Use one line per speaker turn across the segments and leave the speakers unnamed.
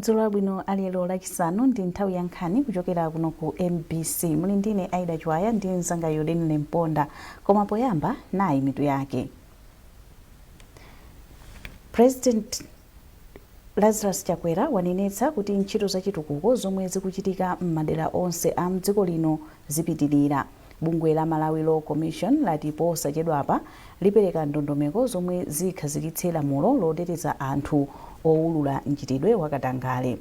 Madzulo abwino. Alero Lachisanu ndi nthawi ya nkhani kuchokera kuno ku MBC. Muli ndine Aida Chwaya ndi mzanga Yolene Mponda. Koma poyamba, nayi mitu yake. President Lazarus Chakwera wanenetsa kuti ntchito zachitukuko zomwe zikuchitika m'madera onse a mdziko lino zipitirira. Bungwe la Malawi Law Commission lati posachedwapa lipereka ndondomeko zomwe zikhazikitse lamulo loteteza anthu owulula mchitidwe wakatangale.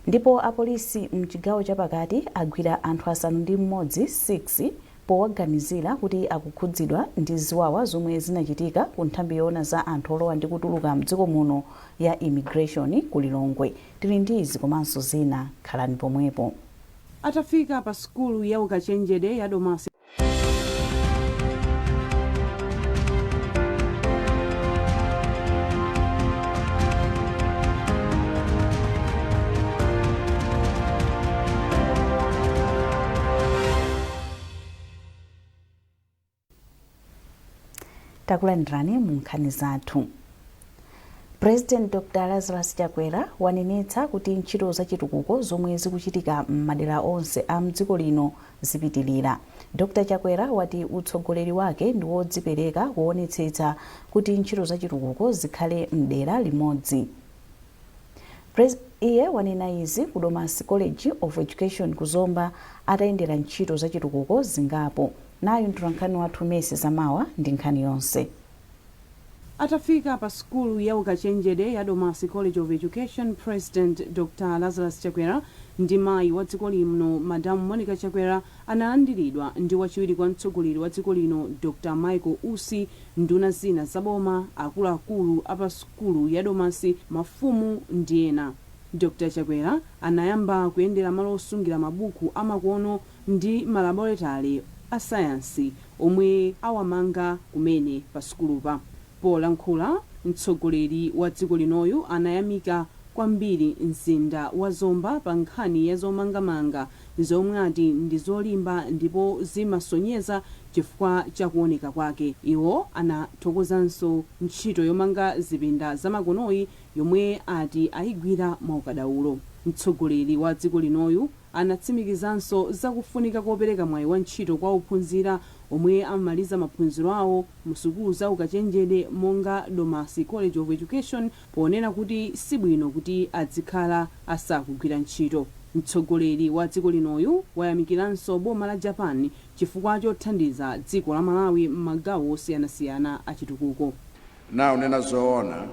Ndipo apolisi mchigawo chapakati agwira anthu 6 6 powaganizira kuti akukhudzidwa ndi ziwawa zomwe zinachitika ku nthambi yoona za anthu olowa ndi kutuluka mdziko muno ya Immigration ku Lilongwe. Tili ndi izi komanso zina, khalani pomwepo.
Atafika pa sukulu ya ukachenjede ya Domasi
Takulandirani mu nkhani zathu. President Dr Lazarus Chakwera wanenetsa kuti ntchito zachitukuko zomwe zikuchitika m'madera onse a mdziko lino zipitilira. Dr Chakwera wati utsogoleri wake ndi wodzipereka kuonetsetsa kuti ntchito zachitukuko zikhale mdera limodzi. Iye wanena izi ku Domasi College of Education ku Zomba atayendera ntchito zachitukuko zingapo. Nayu mtolankhani wathu Mercy Zamawa ndi nkhani yonse.
Atafika pa sukulu ya ukachenjede ya Domasi College of Education, President Dr Lazarus Chakwera ndi mayi wa dziko lino Madam Monica Chakwera analandiridwa ndi wachiwiri kwa mtsogoleri wa dziko lino Dr Michael Usi, nduna zina za boma, akuluakulu a pa sukulu ya Domasi, mafumu ndi ena. Dr Chakwera anayamba kuyendera malo osungira mabuku amakono ndi malaboletale a sayansi omwe awamanga kumene pa sukulupa. Polankhula, mtsogoleri wa dziko linoyu anayamika kwambiri mzinda wa Zomba pa nkhani ya zomangamanga zomwe ati ndi zolimba ndipo zimasonyeza chifukwa cha kuoneka kwake. Iwo anathokozanso ntchito yomanga zipinda zamakonoyi yomwe ati ayigwira mwaukadaulo. Mtsogoleri wa dziko linoyu anatsimikizanso za kufunika kopereka mwayi wa ntchito kwa ophunzira omwe amaliza maphunziro awo mu sukulu za ukachenjede monga Domasi College of Education ponena kuti sibwino kuti adzikhala asakugwira ntchito. Mtsogoleri wa dziko linoyu wayamikiranso boma la Japan chifukwa chothandiza dziko la Malawi m'magawo osiyanasiyana a chitukuko.
Kunena zoona,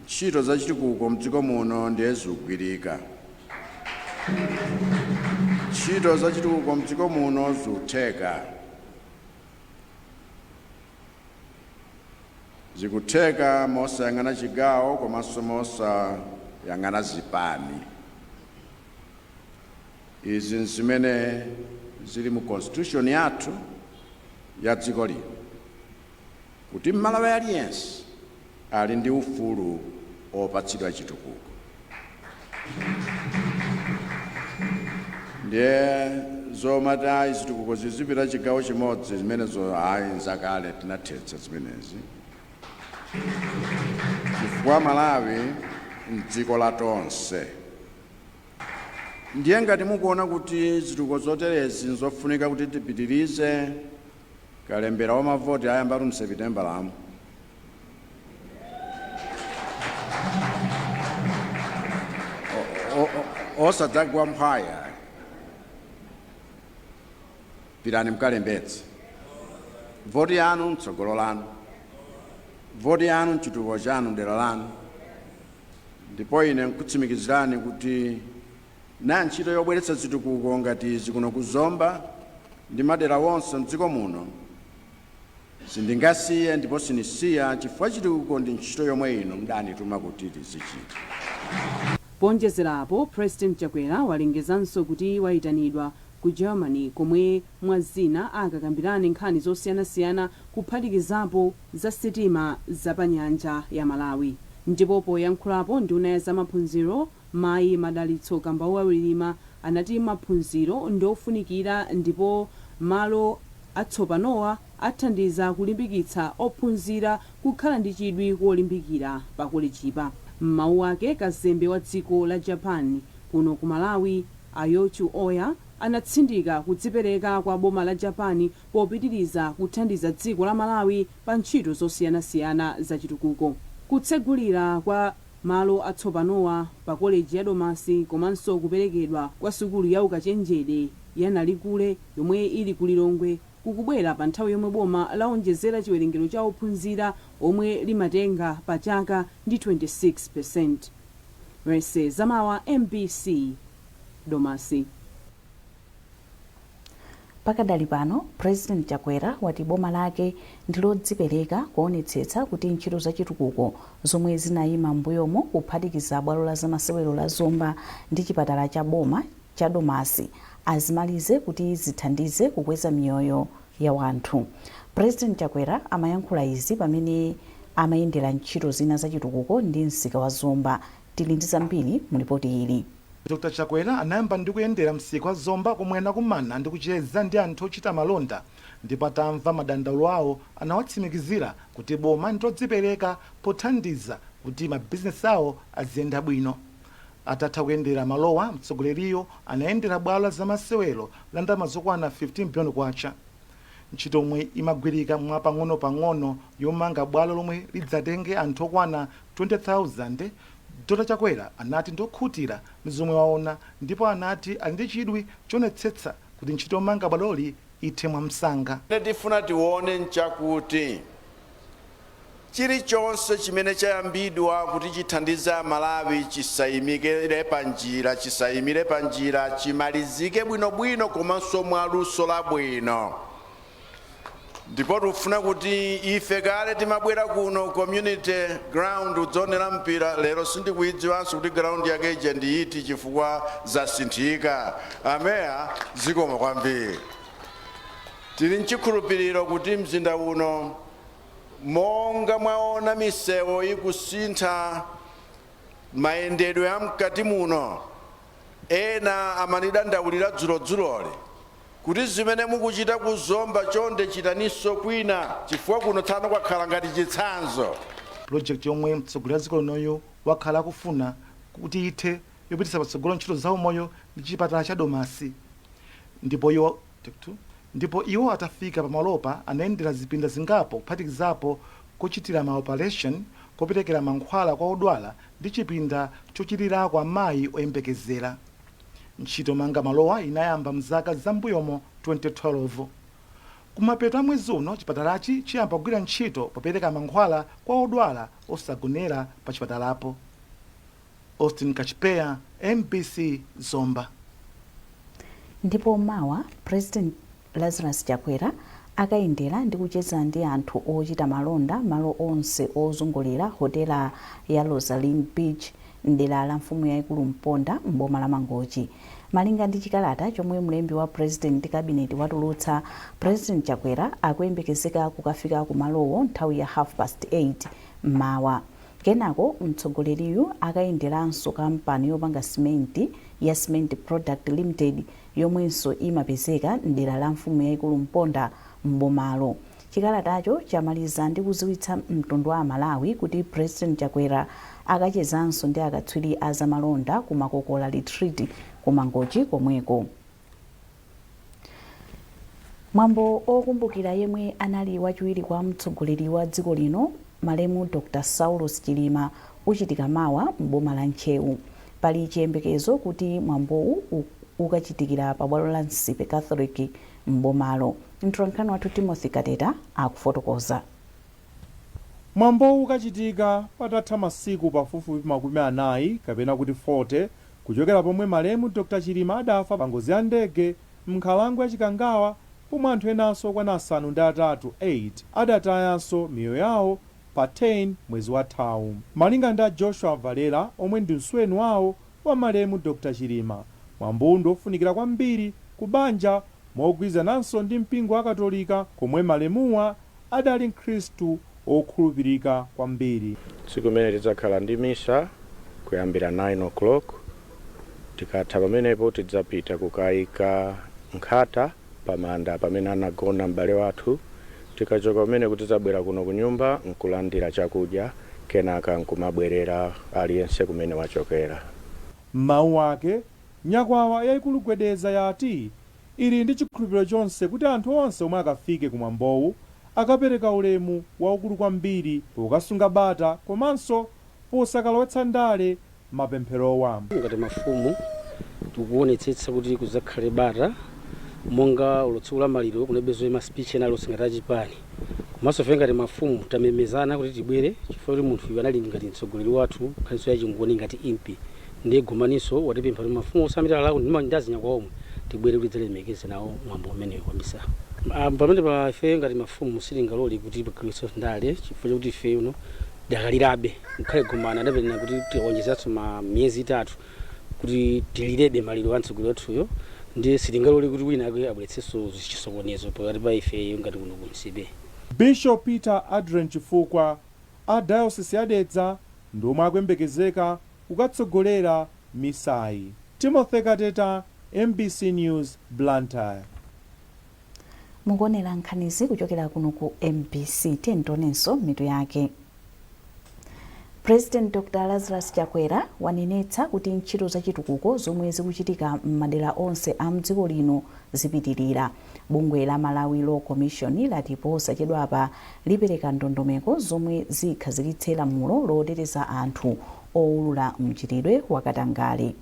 ntchito za chitukuko mdziko muno ndiye zikugwirika. Ntchito za chitukuko mdziko muno zikutheka. Zikutheka mosayang'ana chigawo komanso mosayang'ana zipani. Izi nzimene zili mu constitution yathu ya dziko lino, kuti Mmalawi aliyense ali ndi ufulu opatsidwa chitukuko. Ndiye zomati ayi, zitukuko zizipita chigawo chimodzi, zimenezo ayi, nzakale, tinathetsa zimenezi chifukwa Malawi mdziko la tonse. Ndiye ngati mukuona kuti zitukuko zoterezi nzofunika kuti tipitirize, kalembera wa mavoti ayambatu mSepitembalamu. Osadzagwa mphwaya, pitani mkalembetse. Voti yanu mtsogolo lanu, voti yanu mchitukuko chanu dera lanu. Ndipo ine nkutsimikizirani kuti na ntchito yobweretsa zitukuko ngati izi kuno ku Zomba ndi madera wonse mdziko muno sindingasiye ndipo sinisiya, chifukwa chitukuko ndi ntchito yomwe inu mdanituma kuti tizichita.
Poonjezera apo, President Chakwera walengezanso kuti wayitanidwa ku Germany komwe mwa zina akakambirane nkhani zosiyanasiyana kuphatikizapo za sitima za pa nyanja ya Malawi. Ndipo poyankhulapo, nduna ya zamaphunziro Mayi Madalitso Kambauwa Wirima anati maphunziro ndiofunikira ndipo malo atsopanowa athandiza kulimbikitsa ophunzira kukhala ndi chidwi kolimbikira pa kolejipa. M'mawu ake, kazembe wa dziko la Japan kuno ku Malawi, a Yochu Oya, anatsindika kudzipereka kwa boma la Japan popitiriza kuthandiza dziko la Malawi pa ntchito zosiyanasiyana zachitukuko. Kutsegulira kwa malo atsopanowa pa koleji ya Domasi komanso kuperekedwa kwa sukulu ya ukachenjede ya Nalikule yomwe ili ku Lilongwe kukubwera pa nthawi yomwe boma laonjezera chiwerengero cha ophunzira omwe limatenga pa chaka ndi 26%. Rese Zamawa, MBC, Domasi.
Pakadali pano, President Chakwera wati boma lake ndilodzipereka kuonetsetsa kuti ntchito zachitukuko zomwe zinayima m'mbuyomo, kuphatikiza bwalo la zamasewero la Zomba ndi chipatala cha boma cha Domasi, azimalize kuti zithandize kukweza miyoyo ya wanthu. President Chakwera amayankhula izi pamene amayendera ntchito zina zachitukuko ndi msika wa Zomba. Tili ndi zambiri mu ripoti ili.
Dr Chakwera anayamba ndi kuyendera msika wa Zomba, komwe anakumana ndi kucheza ndi anthu ochita malonda, ndipo atamva madandaulo awo anawatsimikizira kuti boma ndilodzipereka pothandiza kuti mabizinesi awo aziyenda bwino. Atatha kuyendera malowa, mtsogoleriyo anayendera bwalo la zamasewero la ndalama zokwana 15 billion kwacha. Ntchito yomwe imagwirika mwapang'ono-pang'ono yomanga bwalo lomwe lidzatenge anthu okwana 20,000, Dr Chakwera anati ndiokhutira ndi zomwe waona, ndipo anati ali ndi chidwi chonetsetsa kuti ntchito yomanga bwaloli ithe mwamsanga.
Tifuna tione nchakuti chilichonse chimene chayambidwa kuti chithandize Amalawi chisayimikire pa njira, chisayimire pa njira, chimalizike bwinobwino komanso mwaluso labwino. Ndipo tikufuna kuti ife kale timabwera kuno community ground kudzionera mpira. Lero sindikuyidziwanso kuti ground yake ija ndi iti chifukwa zasinthika. Ameya, zikomo kwambiri. Tili mchikhulupiriro kuti mzinda uno, monga mwaona misewu ikusintha, mayendedwe amkati muno, ena amanidandaulira dzulodzuloli kuti zimene mukuchita kuzomba chonde chitaninso kwina, chifukwa kuno tsano kwakhala ngati chitsanzo.
Project yomwe mtsogoleri wa dziko linoyo wakhala akufuna kuti ithe, yopititsa patsogolo ntchito za umoyo ndi chipatala cha Domasi. Ndipo iwo atafika pamalopa anayendera zipinda zingapo, kuphatikizapo kochitira ma operation, koperekera mankhwala kwa odwala ndi chipinda chochirirako amayi oyembekezera. Ntchito manga malowa inayamba mzaka zambuyomo 2012. Kumapeto a mwezi uno chipatalachi chiyamba kugwira ntchito popereka mankhwala kwa odwala osagonera pa chipatalapo. Austin Kachipeya, MBC, Zomba.
Ndipo mawa President Lazarus Chakwera akayendera ndi kucheza ndi anthu ochita malonda malo onse ozungulira hotela ya Rosaline Beach mdera la mfumu yayikulu Mponda m'boma la Mangochi. Malinga ndi chikalata chomwe mlembi wa President ndi Cabinet watulutsa, President Chakwera akuyembekezeka kukafika kumalowo nthawi ya 8:30 mmawa. Kenako mtsogoleriyu akayenderanso kampani yopanga simenti ya Cement Product Limited yomwenso imapezeka mdera la mfumu yayikulu Mponda m'bomalo. Chikalatacho chamaliza ndi kuziwitsa mtundu wa Amalawi kuti President Chakwera akachezanso ndi akatswiri a zamalonda ku Makokola Retreat ku Mangochi komweko. Mwambo okumbukira yemwe anali wachiwiri kwa mtsogoleri wa dziko lino, malemu Dr Saulos Chilima, uchitika mawa m'boma la Ntcheu. Pali chiyembekezo kuti mwambowu ukachitikira pabwalo la Nsipe Catholic m'bomalo. Mtolankhani wathu Timothy Kateta akufotokoza.
Mwambowu ukachitika patatha masiku pafupifupi 40, kapena kuti 40, kuchokera pomwe malemu Dr Chilima adafa pa ngozi ya ndege m'nkhalango ya Chikangawa, pomwe anthu enanso okwana 8 8 adatayanso miyoyo yawo pa 10 mwezi wathawu. Malinga ndi a Joshua Valera, omwe ndi msuweni wawo wa malemu Dr Chilima, mwambowu ndi ofunikira kwambiri ku banja mogwirizananso ndi mpingo wa Katolika, komwe malemuwa adali mkhristu okhulupirika kwambiri.
Tsiku limene tidzakhala ndi misa kuyambira 9 o'clock. Tikatha pamenepo tidzapita kukayika nkhata pamanda pamene anagona m'bale wathu. Tikachoka pameneko tidzabwera kuno ku nyumba nkulandira chakudya. Kenaka nkumabwerera aliyense kumene wachokera.
M'mawu ake, nyakwawa yayikulu Gwedeza yati ili ndi chikhulupiriro chonse kuti anthu onse omwe akafike kumwambowu akapereka ulemu waukulu kwambiri pokasunga bata komanso posakalowetsa ndale mapempherowa.
Ngati mafumu tikuonetsetsa kuti kudzakhale bata, monga olo tsiku la maliro kunalibe ma speech ena alonse ngati achipani. Komanso ife ngati mafumu tamemezana kuti tibwere chifukwa kuti munthu uyu anali ngati mtsogoleri wathu, nkhaniso ya chingoni ngati impi. Ndiye Gomaninso watipempha kuti mafumu osamira lako ndi azinyakwawa omwe tibwere kuti tidzalemekeze nawo mwambo umenewu wa misa. Pamene pa ife ngati mafumu sitingalole kuti pagwiritse ndale chifukwa chakuti ife uno dakalirabe ngakhale Gomani adapenera kuti tionjezeranso ma miyezi 3 kuti tilirebe maliro a mtsogoleri wathuyo, ndiye sitingalole kuti wina ake abweretsenso chisokonezo pakati pa ifeyo ngati kuno ku Nsipe.
Bishop Peter Adrian Chifukwa a Diocese ya Dedza ndi omwe akuyembekezeka kukatsogolera misayi. Timothy Kateta, MBC News, Blantyre.
Mukuonera nkhanizi kuchokera kuno ku MBC. Tionenso mitu yake. President Dr. Lazarus Chakwera wanenetsa kuti ntchito zachitukuko zomwe zikuchitika m'madera onse a mdziko lino zipitirira. Bungwe la Malawi Law Commission lati posachedwapa lipereka ndondomeko zomwe zikhazikitse lamulo loteteza anthu owulula mchitidwe wakatangale.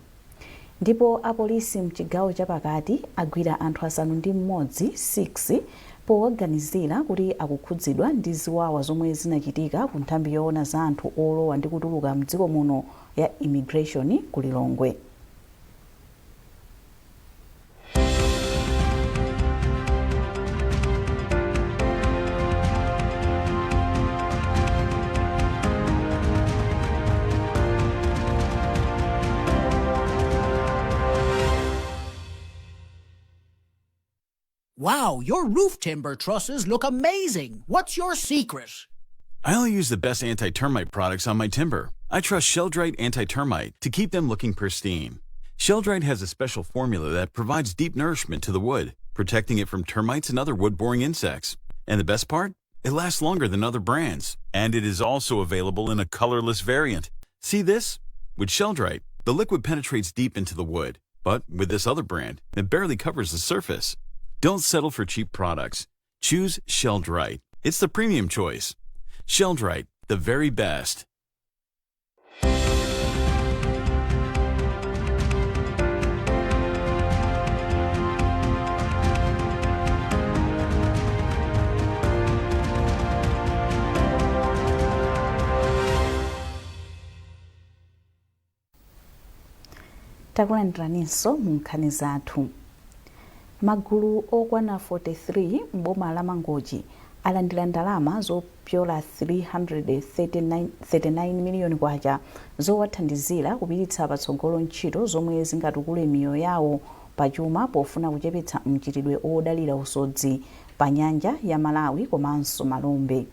Ndipo apolisi mchigawo chapakati agwira anthu 6 6 powaganizira kuti akukhudzidwa ndi ziwawa zomwe zinachitika ku nthambi yoona za anthu olowa ndi kutuluka mdziko muno ya immigration ku Lilongwe.
Wow, your roof timber trusses look amazing. What's your secret?
I only use the best anti-termite products on my timber. I trust Sheldrite Anti-Termite to keep them looking pristine. Sheldrite has a special formula that provides deep nourishment to the wood, protecting it from termites and other wood-boring insects. And the best part? It lasts longer than other brands. And it is also available in a colorless variant. See this? With Sheldrite, the liquid penetrates deep into the wood. But with this other brand, it barely covers the surface. Don't settle for cheap products. Choose Sheldrite. It's the premium choice. Sheldrite, the very best.
Takulandiraninso mu nkhani zathu. Magulu okwana 43 m'boma la Mangochi alandira ndalama zopyola 339 miliyoni kwacha zowathandizira kupititsa patsogolo ntchito zomwe zingatukule miyoyo yawo pachuma pofuna kuchepetsa mchitidwe odalira usodzi pa nyanja ya Malawi komanso Malombe.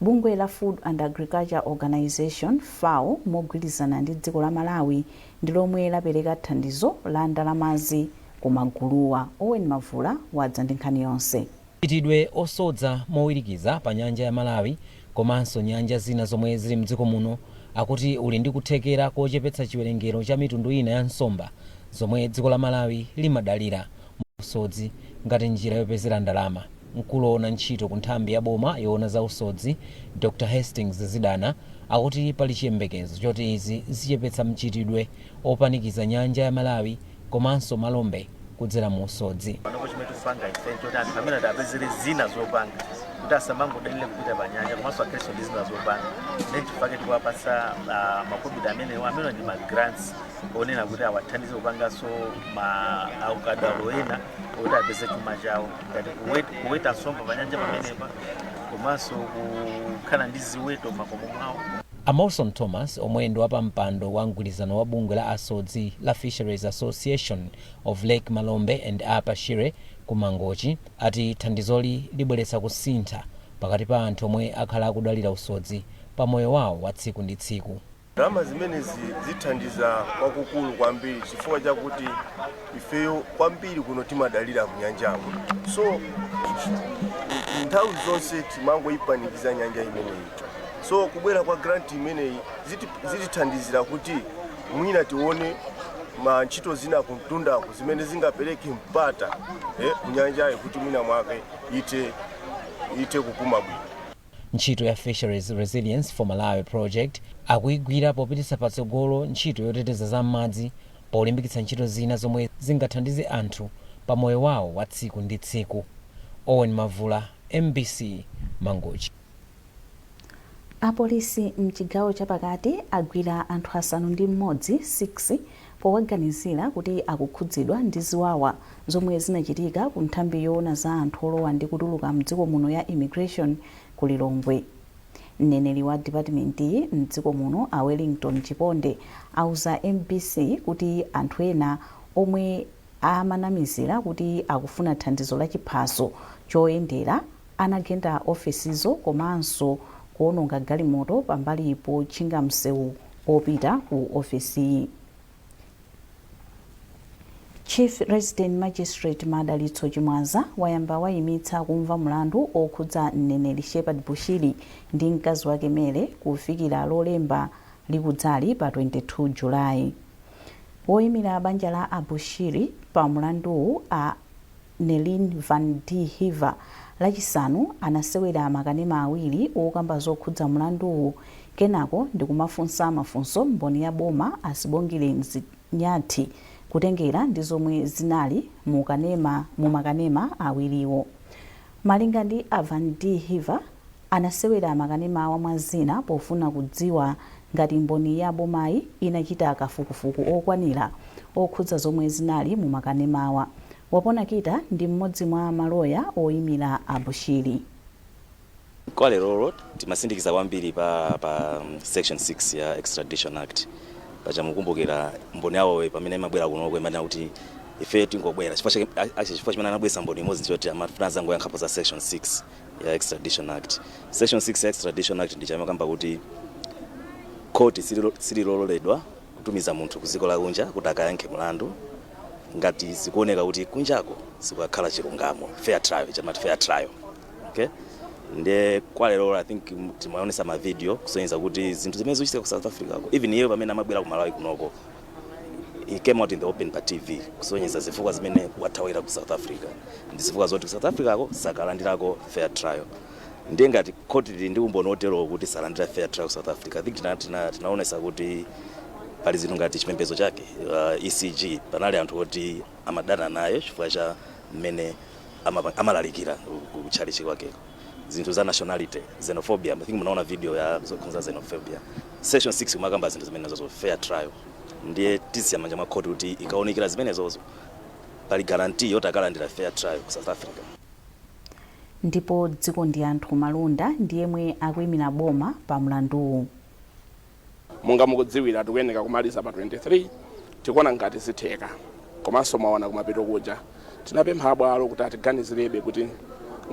Bungwe la Food and Agriculture Organization FAO mogwirizana ndi dziko la Malawi ndi lomwe lapereka thandizo la ndalamazi ku maguluwa. Owen Mavula wadza ndi nkhani yonse.
Mchitidwe osodza mowirikiza pa nyanja ya Malawi komanso nyanja zina zomwe zili mdziko muno akuti uli ndi kuthekera kochepetsa chiwerengero cha mitundu ina ya nsomba zomwe dziko la Malawi limadalira usodzi ngati njira yopezera ndalama. Mkulu woona ntchito ku nthambi ya boma yoona za usodzi Dr. Hastings Zidana akuti pali chiyembekezo choti izi zichepetsa mchitidwe opanikiza nyanja ya Malawi komanso Malombe kudzera mu usodzi.
Panopo chimene tikupanga ife choti anthu amene atapezere zina zopanga kuti asamangodalire kupita pa nyanja, komanso akhalenso ndi zina zopanga. Then chifukwa tikuwapatsa makobidi amenewo, amene ndi ma grants onena kuti awathandize kupanganso ma aukadaulo ena oti apeze chuma chawo, ngati kuweta nsomba pa nyanja pamenepa, komanso kukhala ndi ziweto makomo mwawo.
A Molson Thomas omwe ndi wapampando wa mgwirizano wa bungwe la asodzi la Fisheries Association of Lake Malombe and Upper Shire ku Mangochi ati thandizoli libweretsa kusintha pakati pa anthu omwe akhala akudalira usodzi pa moyo wawo wa tsiku ndi tsiku.
Ndalama zimenezi zithandiza kwakukulu kwambiri chifukwa chakuti ifeyo kwambiri kuno timadalira kunyanjako, so nthawi zonse timangoyipanikiza nyanja imeneyi. So kubwera kwa grant imeneyi zitithandizira kuti mwina tione ma ntchito zina kumtundako zimene zingapereke mpata kunyanjayo kuti mwina mwake ite kupuma bwino.
Ntchito ya Fisheries Resilience for Malawi Project akuyigwira popititsa patsogolo ntchito yoteteza zam'madzi, polimbikitsa ntchito zina zomwe zingathandize anthu pa moyo wawo wa tsiku ndi tsiku. Owen Mavula, MBC, Mangochi.
Apolisi mchigawo chapakati agwira anthu 6 6 powaganizira kuti akukhudzidwa ndi ziwawa zomwe zinachitika ku nthambi yoona za anthu olowa ndi kutuluka mdziko muno ya Immigration ku Lilongwe. Mneneri wa dipatimentiyi mdziko muno, a Wellington Chiponde, auza MBC kuti anthu ena omwe amanamizira kuti akufuna thandizo la chiphaso choyendera anagenda ofesizo komanso kuononga galimoto pambali potchinga msewu opita ku ofesiyi. Chief Resident Magistrate Madalitso Chimwaza wayamba wayimitsa kumva mlandu okhudza mneneri Shepherd Bushiri ndi mkazi wake Mary kufikira Lolemba likudzali pa 22 Julayi. Woyimira banja la Abushiri pa mlanduwu, a Nelin van d Hiver, Lachisanu anasewera makanema awiri okamba zokhudza mlanduwu, kenako ndikumafunsa mafunso mboni ya boma Asibongile Nyathi kutengera ndi zomwe zinali mu makanema awiriwo. Malinga ndi a Van d Hiver, anasewera makanema awa mwazina pofuna kudziwa ngati mboni ya bomayi inachita kafukufuku okwanira okhudza zomwe zinali mu makanemawa. Wapona Kita ndi mmodzi mwa maloya oyimira Abushiri.
Kwa lerolo timasindikiza kwambiri pa section 6 ya Extradition Act. Paja mukumbukira mboni yawowe pamene imabwera kunoko imanena kuti ife tingobwera chifukwa actually chifukwa chimene anabwesa mboni imodzi nchoti amafuna azangoyankhapo za section 6 ya Extradition Act. Section 6 ya Extradition Act ndi chamakamba kuti khoti sililololedwa kutumiza munthu ku dziko lakunja kuti akayankhe mlandu ngati zikuoneka kuti kunjako sikukakhala chilungamo, fair trial, chamati fair trial, okay? Ndiye kwa lero I think timaonesa ma video kusonyeza kuti zinthu zimene zikuchitika ku South Africa ko, even iye pamene amabwera ku Malawi kunoko, he came out in the open pa TV kusonyeza zifukwa zimene wathawira ku South Africa ndi zifukwa zoti ku South Africa ko sakalandirako fair trial. Ndiye ngati khoti lili ndi umboni oterowo kuti salandira fair trial ku South Africa, I think tinaonesa kuti pali zinthu ngati chipembedzo chake, ECG, panali anthu oti amadana naye chifukwa cha mmene amalalikira ku tchalitchi kwakeko, zinthu za nationality, xenophobia. I think munaona video ya zokhudza xenophobia. Section 6 kumakamba zinthu zimenezozo, fair trial. Ndiye tisiya manja mwa khoti kuti ikaonekera zimenezozo, pali guarantee yoti akalandira fair trial ku South Africa.
Ndipo Dziko ndi Anthu Malunda ndiyemwe akuyimira boma pa mlanduwu.
Monga mukudziwira, tikuyeneka kumaliza pa 23. Tikuona ngati zitheka, komanso mwaona kumapeto kuja tinapempha abwalo kuti atiganizirebe kuti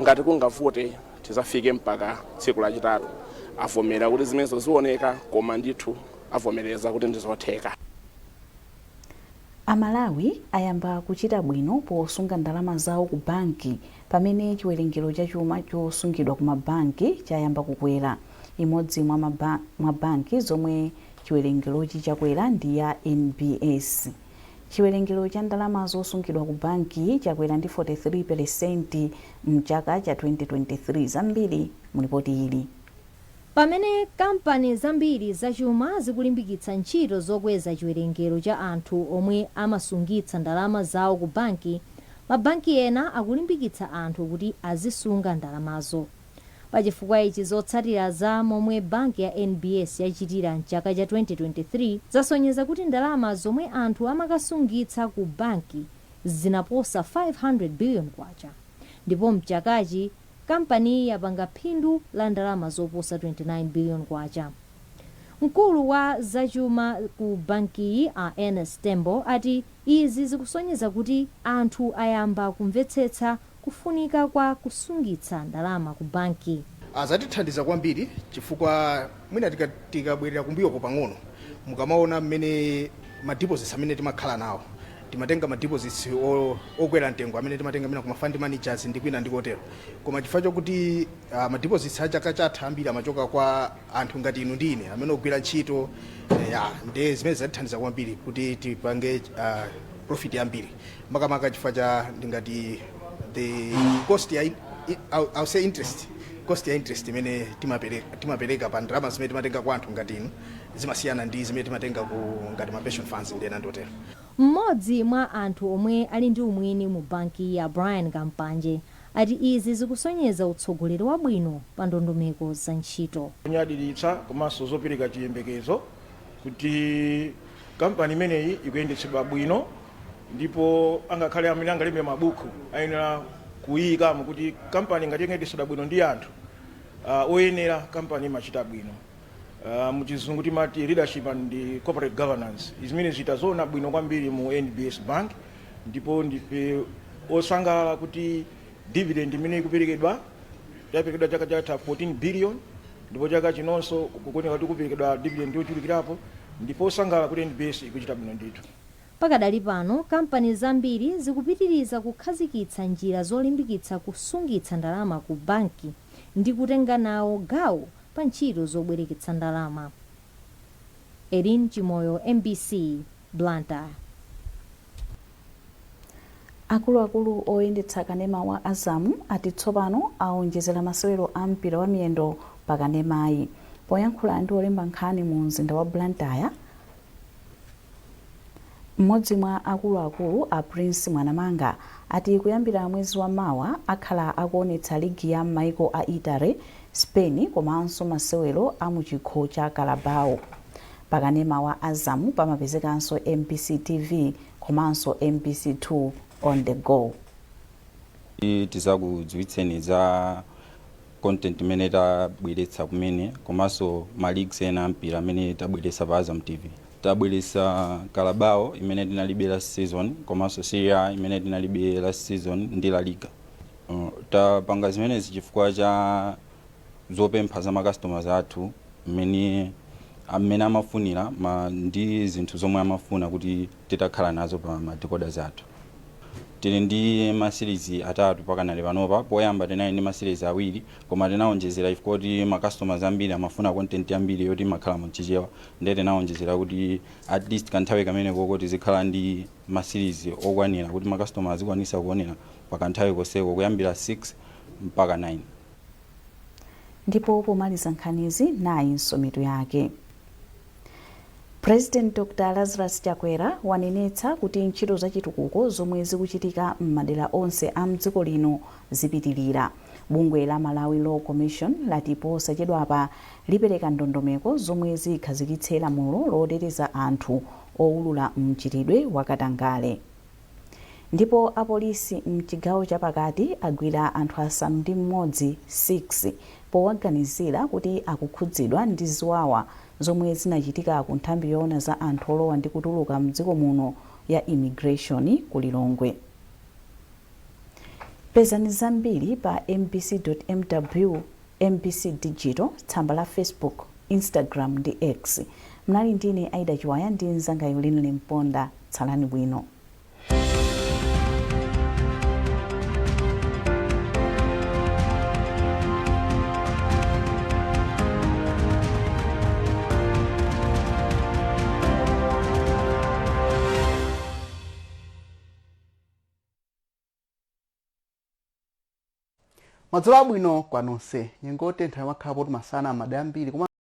ngati kungavute tizafike mpaka tsiku Lachitatu. Avomera kuti zimenezo zioneka, koma ndithu avomereza kuti ndizotheka.
Amalawi ayamba kuchita bwino posunga ndalama zawo ku banki pamene chiwerengero cha chuma chosungidwa ku mabanki chayamba kukwera. Imodzi mwa banki zomwe chiwerengerochi chakwera ndi ya NBS. Chiwerengero cha ndalama zosungidwa ku banki chakwera ndi 43% mchaka cha 2023. Zambiri mulipoti ili.
Pamene kampani zambiri zachuma zikulimbikitsa ntchito zokweza chiwerengero cha anthu omwe amasungitsa ndalama zawo ku banki, mabanki ena akulimbikitsa anthu kuti azisunga ndalamazo. Pachifukwa ichi, zotsatira za momwe banki ya NBS yachitira mchaka cha 2023 zasonyeza kuti ndalama zomwe anthu amakasungitsa ku banki zinaposa 500 billion kwacha, ndipo mchakachi kampaniyi yapanga phindu la ndalama zoposa 29 billion kwacha. Mkulu wa zachuma ku bankiyi, a Ernest Tembo, ati izi zikusonyeza kuti anthu ayamba kumvetsetsa kufunika kwa kusungitsa ndalama ku banki.
Azatithandiza kwambiri chifukwa mwina tikabwerera kumbuyoko pang'ono, mukamaona mmene ma deposits amene timakhala nawo Timatenga ma deposits okwera mtengo amene timatenga amene kuma fund managers ndi kwina ndi kotero, koma chifukwa chokuti ma deposits a chaka chatha ambiri amachoka kwa anthu ngati inu ndi ine amene ogwira ntchito, ya, ndi zimene zatithandiza kwambiri kuti tipange profit yambiri, makamaka chifukwa cha ndingati the cost ya I'll say interest cost ya interest imene timapereka pa ndalama zimene timatenga kwa anthu ngati inu zimasiyana ndi zimene timatenga ku ngati ma pension funds ndi ena ndotero.
Mmodzi mwa anthu omwe ali ndi umwini mu banki ya Brian Kampanje ati izi zikusonyeza utsogoleri wabwino pa ndondomeko za ntchito.
Kunyadiritsa komanso zopereka chiyembekezo kuti kampani imeneyi ikuyendetsedwa bwino, ndipo angakhale amene angalembe mabuku ayenera kuyikamo kuti kampani ngati ikuyendetsedwa bwino ndi anthu oyenera, kampani imachita bwino. Muchizungu timati leadership and corporate governance. Zimene zitazoona bwino kwambiri mu NBS Bank, ndipo ndife osangalala kuti dividend imene ikuperekedwa, yaperekedwa chaka chatha 14 billion, ndipo chaka chinonso kukuoneka kuti kuperekedwa dividend yochulukirapo. Ndipo osangalala kuti NBS ikuchita bwino ndithu.
Pakadali pano kampani zambiri zikupitiriza kukhazikitsa njira zolimbikitsa kusungitsa ndalama ku banki ndi kutenga nawo gawo pa ntchito zobwereketsa ndalama. Erin Chimoyo, MBC, Blantyre.
Akuluakulu oyendetsa kanema wa Azam ati tsopano aonjezera masewero a mpira wa miyendo pa kanemayi. Poyankhula ndi olemba nkhani mu mzinda wa Blantyre, mmodzi mwa akuluakulu a Prince Mwanamanga ati kuyambira mwezi wa mawa akhala akuonetsa ligi ya maiko a Italy, Spain komanso masewero a muchikho cha Carabao. Pakanema wa Azam pamapezekanso MBC TV komanso MBC 2 on the go.
Tizakudziwitseni za content imene tabweretsa kumene, komanso ma leagues ena ampira amene tabweretsa pa Azam TV. Tabweretsa Carabao imene tinalibe last season, komanso Serie A imene tinalibe last season ndi La Liga. Tapanga zimenezi chifukwa cha zopempha za ma customers athu amene amafunira ndi zinthu zomwe amafuna kuti titakhala nazo pa ma decoders athu. Tili ndi ma series atatu pakanali panopa. Poyamba tinali ndi ma series awiri, koma tinawonjezera chifukwa kuti ma customers ambiri amafuna content ambiri yoti imakhala mchichewa, ndiye tinawonjezera kuti at least kanthawi kamene koko tizikhala ndi ma series okwanira kuti ma customers azikwanisa kuonera pa kanthawi koseko kuyambira 6 mpaka 9.
Ndipo pomaliza nkhanizi, nayinso mitu yake. President Dr Lazarus Chakwera wanenetsa kuti ntchito zachitukuko zomwe zikuchitika m'madera onse a mdziko lino zipitirira. Bungwe la Malawi Law Commission lati posachedwapa lipereka ndondomeko zomwe zikhazikitse lamulo loteteza anthu owulula mchitidwe wakatangale. Ndipo apolisi mchigawo chapakati agwira anthu 6 6 powaganizira kuti akukhudzidwa ndi ziwawa zomwe zinachitika ku nthambi yoona za anthu olowa ndi kutuluka mdziko muno ya immigration ku Lilongwe. Pezani zambiri pa mbc.mw, MBC Digital, tsamba la Facebook, Instagram ndi X. Mnali ndine Aida Chiwaya ndi mnzanga Yulinle Mponda. Tsalani bwino.
Madzulo abwino kwa nonse. Nyengo yotentha imakhala poti masana amada ambiri koma